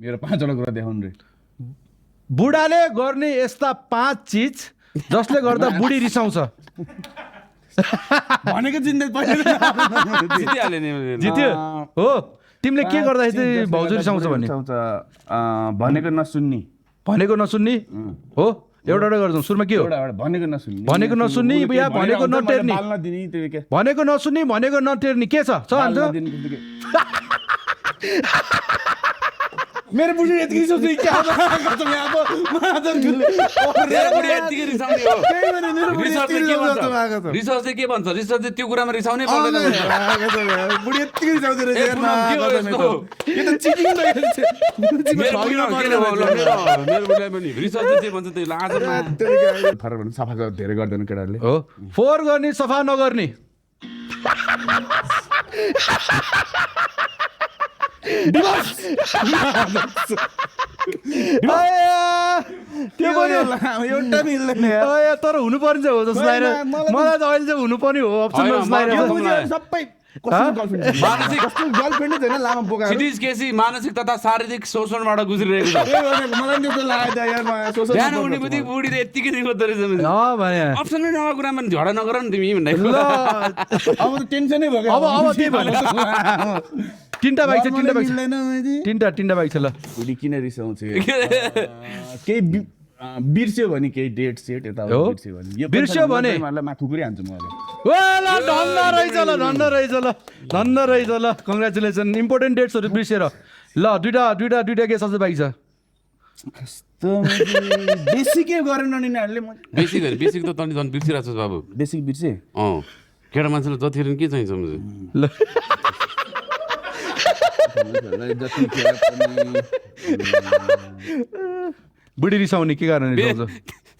मेरो 5वटा कुरा देखाउनु रे। बुढाले गर्ने यस्ता 5 चिज जसले गर्दा बुढी रिसाउँछ। भनेको जिन्दै पहिले जितिहाल्यो नि जित्यो हो। तिमीले के गर्दाखेरि भाउजू रिसाउँछ भने? भनेको नसुन्ने। भनेको नसुन्ने हो। एउटा गर्छौँ। सुरुमा के हो? भनेको नसुन्ने। भनेको नसुन्ने या भनेको नटेर्ने? बाल्न दिने त्यो के? भनेको नसुन्ने भनेको नटेर्ने के छ? बाल्न दिने त्यो के? मेरो बुढी यति सोच्छ कि क्या गर्छ म अब मादर गुले मेरो बुढी यतिकै रिसाउने हो। केही भने मेरो बुढी रिसर्चले यति के रिसाउँछ भन्छ? भएको छ। रिसर्चले के भन्छ? रिसर्चले त्यो कुरामा रिसाउनै पर्दैन भन्छ। बुढी यतिकै रिसाउँछ रे। ए, पुनम, के हो यस्तो? यो त चिटिङ रहेछ। मेरो बुढीमा किन भयो? मेरो बुढीलाई पनि रिसर्चले जे भन्छ त्यही आजमा फरक भने सफा धेरै गर्दैन केटाहरूले। हो। फोहोर गर्ने सफा नगर्ने। त्यो पनि एउटा मिल्दैन यार। तर हुनु पर्ने चाहिँ हो जस्तो लागेर मलाई त अहिले चाहिँ हुनुपर्ने हो अप्सन होइन, जस्तो लागेर। मलाई बुझ्यो, सबै कसको गर्लफ्रेन्ड मानसिक गर्लफ्रेन्ड छैन लामा बोकाएर। क्षितिज केसी मानसिक तथा शारीरिक शोषणबाट गुज्रिरहेको छ। त्यही भनेको मलाई नि त्यस्तो लाग्यो त यार। म सोच्छु बिहान उठ्ने बित्तिकै बुढीले यत्तिकै रिसाउँदो रहेछ भने। भने अप्सनै नभएको कुरामा झगडा नगर नि तिमी भन्दाखेरि ल अब त टेन्सनै भयो। अब त्यही भने तिनवटा बाइक छ। तिनवटा बाइक छ। मिल्दैन मैले। तिनवटा बाइक छ। ल बुढी किन रिसाउँछ? केही बिर्स्यो भने केही डेट सेट यता हो। बिर्स्यो भने यो बिर्स्यो भने? खुकुरी हान्छु म अब। ल धन्न रहेछ ल धन्न रहेछ ल धन्न रहेछ ल कङ्ग्रेचुलेसन। इम्पोर्टेन्ट डेट्सहरू बिर्सेर ल दुइटा के सबै बाइक छ। बेसिकै गरेन नि यिनीहरूले। बेसिक त तनी झन् बिर्सिरहेको छ बाबु। बेसिक बिर्से। केटा मान्छेलाई जतिखेर के चाहिन्छ मुझे? ल बुढी रिसाउने के कारणले रिसाउँछ?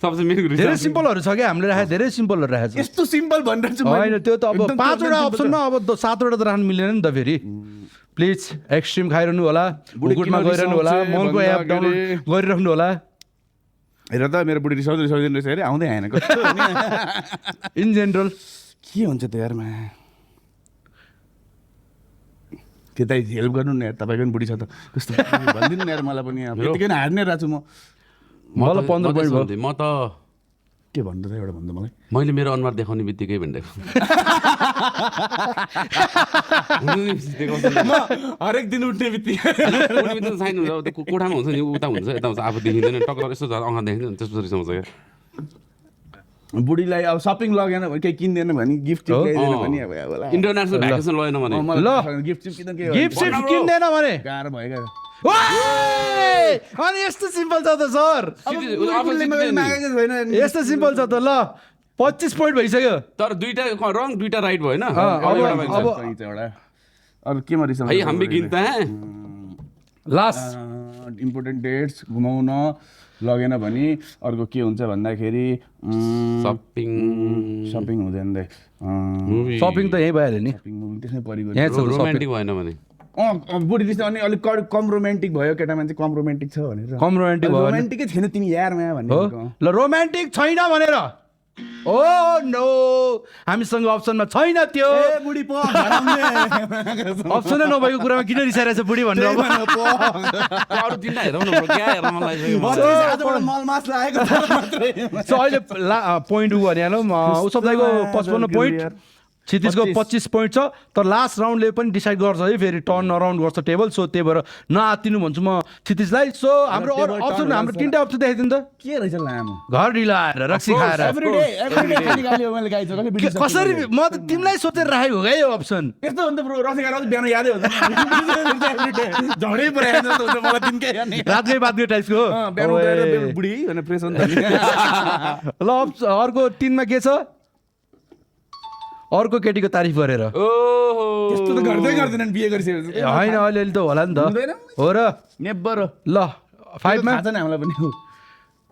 सबसे मेन धेरै सिम्पलहरू छ क्या हामीले राखेको। धेरै सिम्पलहरू राखेको छ। यस्तो सिम्पल भनेर चाहिँ होइन त्यो त अब 5वटा अप्सनमा अब 7वटा त राख्नु मिलेन नि त फेरि। प्लिज एक्सट्रिम खाइरहनु होला, बुकुटमा गइरहनु होला, मलको एप डाउनलोड गरिरहनु होला। हेर त मेरो बुढी रिसाउँदैन रहेछ अरे आउँदै आएन कस्तो इन जेनरल के हुन्छ त यारमा। त्यता हेल्प गर्नु न यार, तपाईँको पनि बुढी छ त कस्तो भनिदिनु न यार मलाई पनि। यतिकै नै हार्ने रहेछु म। मलाई 15 पोइन्ट भयो। म त के भन्नु त एउटा भन्दा मलाई। मैले मेरो अनुहार देखाउने बित्तिकै भनिदिएको हरेक दिन उठ्ने बित्तिकै साइन हुन्छ कोठामा हुन्छ नि उता हुन्छ यता हुन्छ आफू देखिँदैन टक्कर यस्तो आँखा देखिँदैन त्यसपछि रिसाउँछ क्या। बुढीलाई अब सपिङ लगेन भने केही किन्दैन भने गिफ्ट ल्याइदिएन भने अब इन्टरनेसनल भ्याकेसन लगेन भने गिफ्ट किन के गिफ्ट किन्दैन भने गाह्रो भयो क्या। अनि यस्तो सिम्पल छ त सर। यस्तो सिम्पल छ त। ल 25 पोइन्ट भइसक्यो। तर दुईटा रङ दुईटा राइट भयो होइन। अरू केमा रिसाउँछ? है हामी गिन्ता लास्ट इम्पोर्टेन्ट डेट्स घुमाउन लगेन भने अर्को के हुन्छ भन्दाखेरि सपिङ हुँदैन रे। सपिङ त यहीँ भइहाल्यो नि। त्यसमै परिगयो। यहाँ छ रोमान्टिक भएन भने बुढी रिस अनि अलिक कम रोमान्टिक भयो। केटा मान्छे कम रोमान्टिक छ भनेर। कम रोमान्टिक भयो। रोमान्टिकै थिएन तिमी यारमा भन्ने। ल रोमान्टिक छैन भनेर। ओ नो हामीसँग अप्सनमा छैन त्यो। बुढी प अप्सनै नभएको कुरामा किन रिसाइरहेछ बुढी भनेर। अरू तिनवटा हेरौँ न क्या हेर मलाई मल मास लागेको अहिले पोइन्ट उ भनिहालौँ उसको 55 पोइन्ट, क्षितिजको 25 पोइन्ट छ। तर लास्ट राउन्डले पनि डिसाइड गर्छ है फेरि टर्न अराउन्ड गर्छ टेबल। सो त्यही भएर नआत्तिनु भन्छु म क्षितिजलाई। सो हाम्रो अप्सन हाम्रो 3टा अप्सन देखाइदिनु त। के रहेछ लामो घर ढिलाएर रक्सी खाएर कसरी म त तिमीलाई सोचेर राखेको हो क्या यो अप्सन। यस्तो हुन्छ ब्रो रक्सी खाएर बिहान यादै हुन्छ झडै परेको मलाई दिनकै रातकै बातकै टाइपको बिहान उठेर बुढी भनेर प्रेस हुन्छ। ल अर्को 3मा के छ? अर्को केटीको तारिफ गरेर। त्यस्तो त गर्दै गर्दैनन् बिहे गरिसकेपछि। होइन अलिअलि त होला नि त। हो र नेबर ल 5मा हामीलाई पनि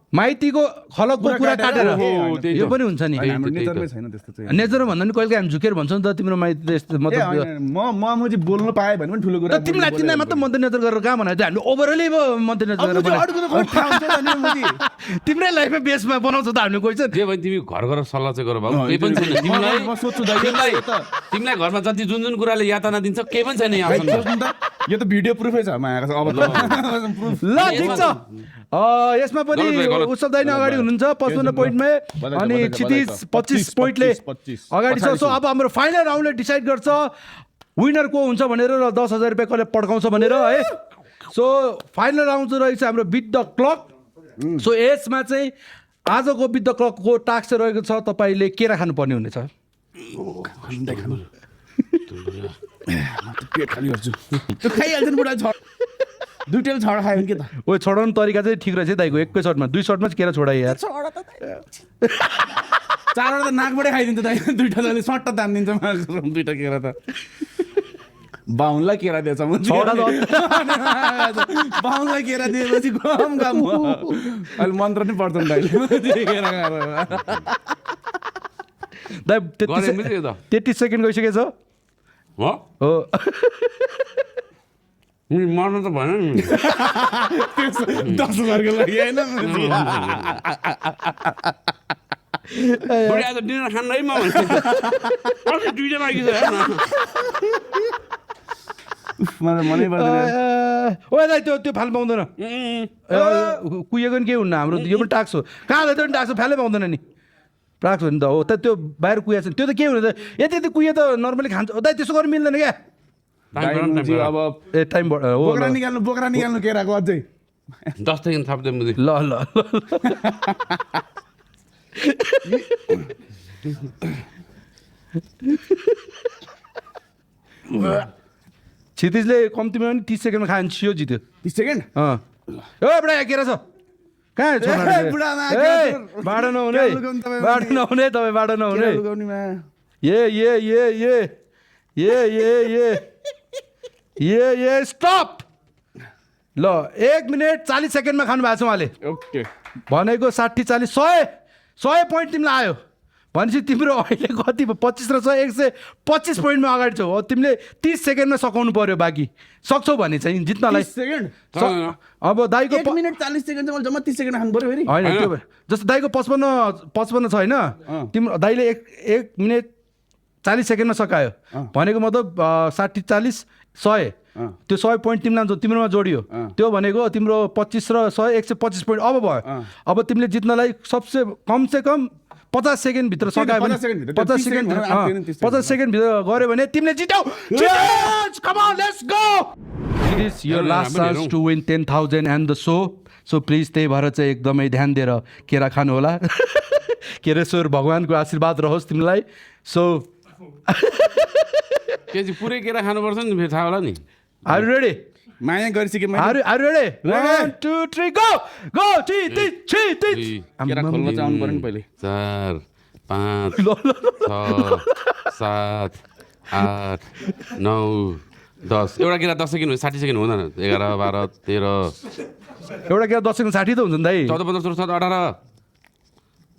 माइतीको खलकको कुरा काटेर त्यही यो त। पनि हुन्छ नि होइन, हाम्रो नेचरमै छैन त्यस्तो चाहिँ नेचर भन्दा नि कहिले हामी झुकेर भन्छौँ नि त तिम्रो माइती त यस्तो ए, मतलब होइन, म चाहिँ बोल्नु पाएँ भने पनि ठुलो कुरा तिमीलाई तिमीलाई मात्र मध्यनजर गरेर कहाँ भने हामी ओभरअलै मध्यनजर गरेर तिम्रै लाइफमा बेसमा बनाउँछ त हामीले कोही चाहिँ जे भयो तिमी घर घर सल्लाह चाहिँ गर बाबु केही पनि छैन तिमीलाई म सोध्छु दाइ, तिमीलाई घरमा जति जुन जुन कुराले यातना दिन्छ केही पनि छैन यहाँसम्म यो त भिडियो प्रुफै छ मायाको अब त प्रुफ ल ठिक छ यसमा पनि उत्सव दाइ नै अगाडि हुनुहुन्छ 55 पोइन्टमै अनि क्षितिज 25 पोइन्टले 25 अगाडि छ सो अब हाम्रो फाइनल राउन्डले डिसाइड गर्छ विनर को हुन्छ भनेर र 10,000 रुपियाँ कसले पड्काउँछ भनेर है सो फाइनल राउन्ड चाहिँ रहेछ हाम्रो बिट द क्लक सो यसमा चाहिँ आजको बिट द क्लकको टास्क चाहिँ रहेको छ तपाईँले केरा खानुपर्ने हुनेछ पेट खाली गर्छु त्यो खाइहाल्छ नि बुढा छ दुईटैले छड खायो के त ओ छोडाउने तरिका चाहिँ ठिक रहेछ है दाइको एकै सर्टमा 2 सर्टमा चाहिँ केरा छोडाइ यार चारवटा त नाकबाटै खाइदिन्छ दाइ दुईटा जले सट्ट तानिदिन्छ मलाई दुईटा केरा त बाहुनलाई केरा दिएछ बाहुनलाई केरा दिएपछि गम गम अहिले मन्त्र नै पढ्छ नि दाइले केरा दाइ गरे पनि त्यो त 33 सेकेन्ड गइसकेछ हो हो मर्न त भएन नि 10,000 को लागि होइन बुढी आज डिनर खान है म भन्छु अलि दुईटा बाँकी छ हेर्न मलाई मनै पर्दैन ओ दाइ त्यो फाल्नु पाउँदैन कुहिएको नि के हुन्न हाम्रो यो पनि टाक्स हो कहाँ त्यो पनि टाक्स हो फ्यालै पाउँदैन नि टाक्स हो नि त हो त त्यो बाहिर कुहिएको छ त्यो त के हुने त यति यति कुहिए त नर्मली खान्छ दाइ त्यसो गर्नु मिल्दैन क्या अब ए टाइम हो बोक्रा निकाल्नु केराको अझै 10 सेकेन्ड थप्दै मुजी ल ल क्षितिजले कम्तीमा पनि 30 सेकेन्डमा खान्छ छियो जित्यो 30 सेकेन्ड ओ बडा यहाँ केरा छ कहाँ बाटो नहुने तपाईँ बाटो नहुने ये स्टप ल 1 मिनट 40 सेकेन्डमा खानु भएको छ उहाँले ओके भनेको 60 40 100 पोइन्ट तिमीलाई आयो भनेपछि तिम्रो अहिले कति भयो 25 र 125 पोइन्टमा अगाडि छौ तिमीले 30 सेकेन्डमा सकाउनु पर्यो बाँकी सक्छौ भने चाहिँ जित्नलाई 30 सेकेन्ड अब दाइको 1 मिनट 40 सेकेन्ड चाहिँ जम्मा 30 सेकेन्ड खानु पर्यो फेरि होइन त्यो जस्तो दाइको 55 छ होइन तिम्रो दाइले 1 मिनट 40 सेकेन्डमा सकायो भनेको मतलब 60 40 100 त्यो 100 पोइन्ट तिम्रोमा जोडियो त्यो भनेको तिम्रो 25 र 100 125 पोइन्ट अब भयो अब तिमीले जित्नलाई सबसे कम से कम 50 सेकेन्ड भित्र सकायो भने 50 सेकेन्ड भित्र गऱ्यो भने तिमीले जित्यौ come on let's go it is your last chance to win 10,000 and the so please त्यही भएर चाहिँ एकदमै ध्यान दिएर केरा खानु होला केरेश्वर भगवानको आशीर्वाद रहोस् तिमीलाई सो के चाहिँ पुरै केरा खानुपर्छ नि फेरि थाहा होला नि आर यु रेडी माया गरिसके आर यु रेडी 1 2 3 गो केरा खोल्न चाहिँ आउनु पर्यो नि पहिले 4 5 6 7 8 9 10 एउटा केरा 10 सेकेन्ड 60 सेकेन्ड हुँदैन 11 12 13 एउटा केरा 10 सेकेन्ड 60 त हुन्छ नि दाइ 14 15 16 17 18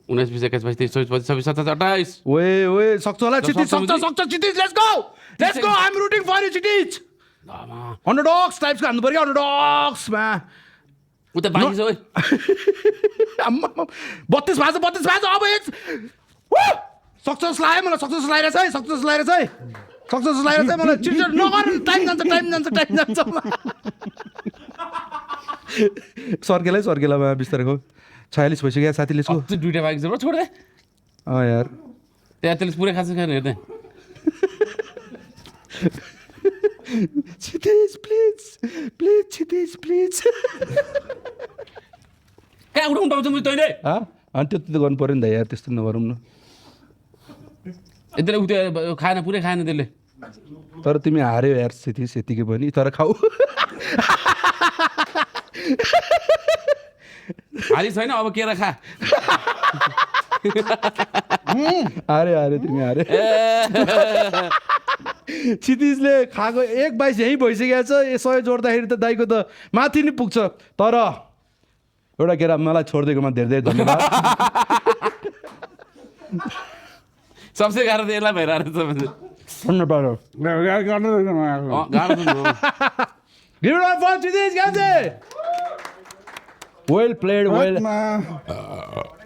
19 20 21 22 23 24 25 26 27 28 ओए सक्छ होला क्षितिज सक्छ Kshitij let's go I am rooting for you Kshitij underdogs टाइप्सको हान्नु पर्यो अन्डरडॉग्समा उता बाँकी छ ओइ 32 भाज अब सक्सेस लाग्यो मलाई सक्सेस लगाइरहेछ है मलाई चिट नगर टाइम जान्छ सर्केलामा बिस्तारको 46 भइसक्यो साथीले यसको अझै दुईटा बाँकी छ बरु छोड दे यार त्यहाँ त्यसले पुरै खान्छ खाने हेर्दै क्षितिज प्लिज क्षितिज कहाँ उठाउनु पाउँछ मुझे तैँले अनि त्यो त गर्नु पऱ्यो नि त यार त्यस्तो नगरौँ न यतिले उयो खाएन पुरै खाएन त्यसले तर तिमी हार्यो यार क्षितिज यतिकै पनि तर खाऊ हाली छैन अब केरा खा हारे तिमी हारे क्षितिजले खाएको 1 22 यहीँ भइसकेको छ 100 जोड्दाखेरि त दाइको त माथि नै पुग्छ तर एउटा केरा मलाई छोडिदिएकोमा धेरै धेरै धन्यवाद सबसे गाह्रो त यसलाई भइरहेको धन्यवाद गाह्रो छ नि हो। Give it up for Chidis Gandhi! Well played, well. What, man?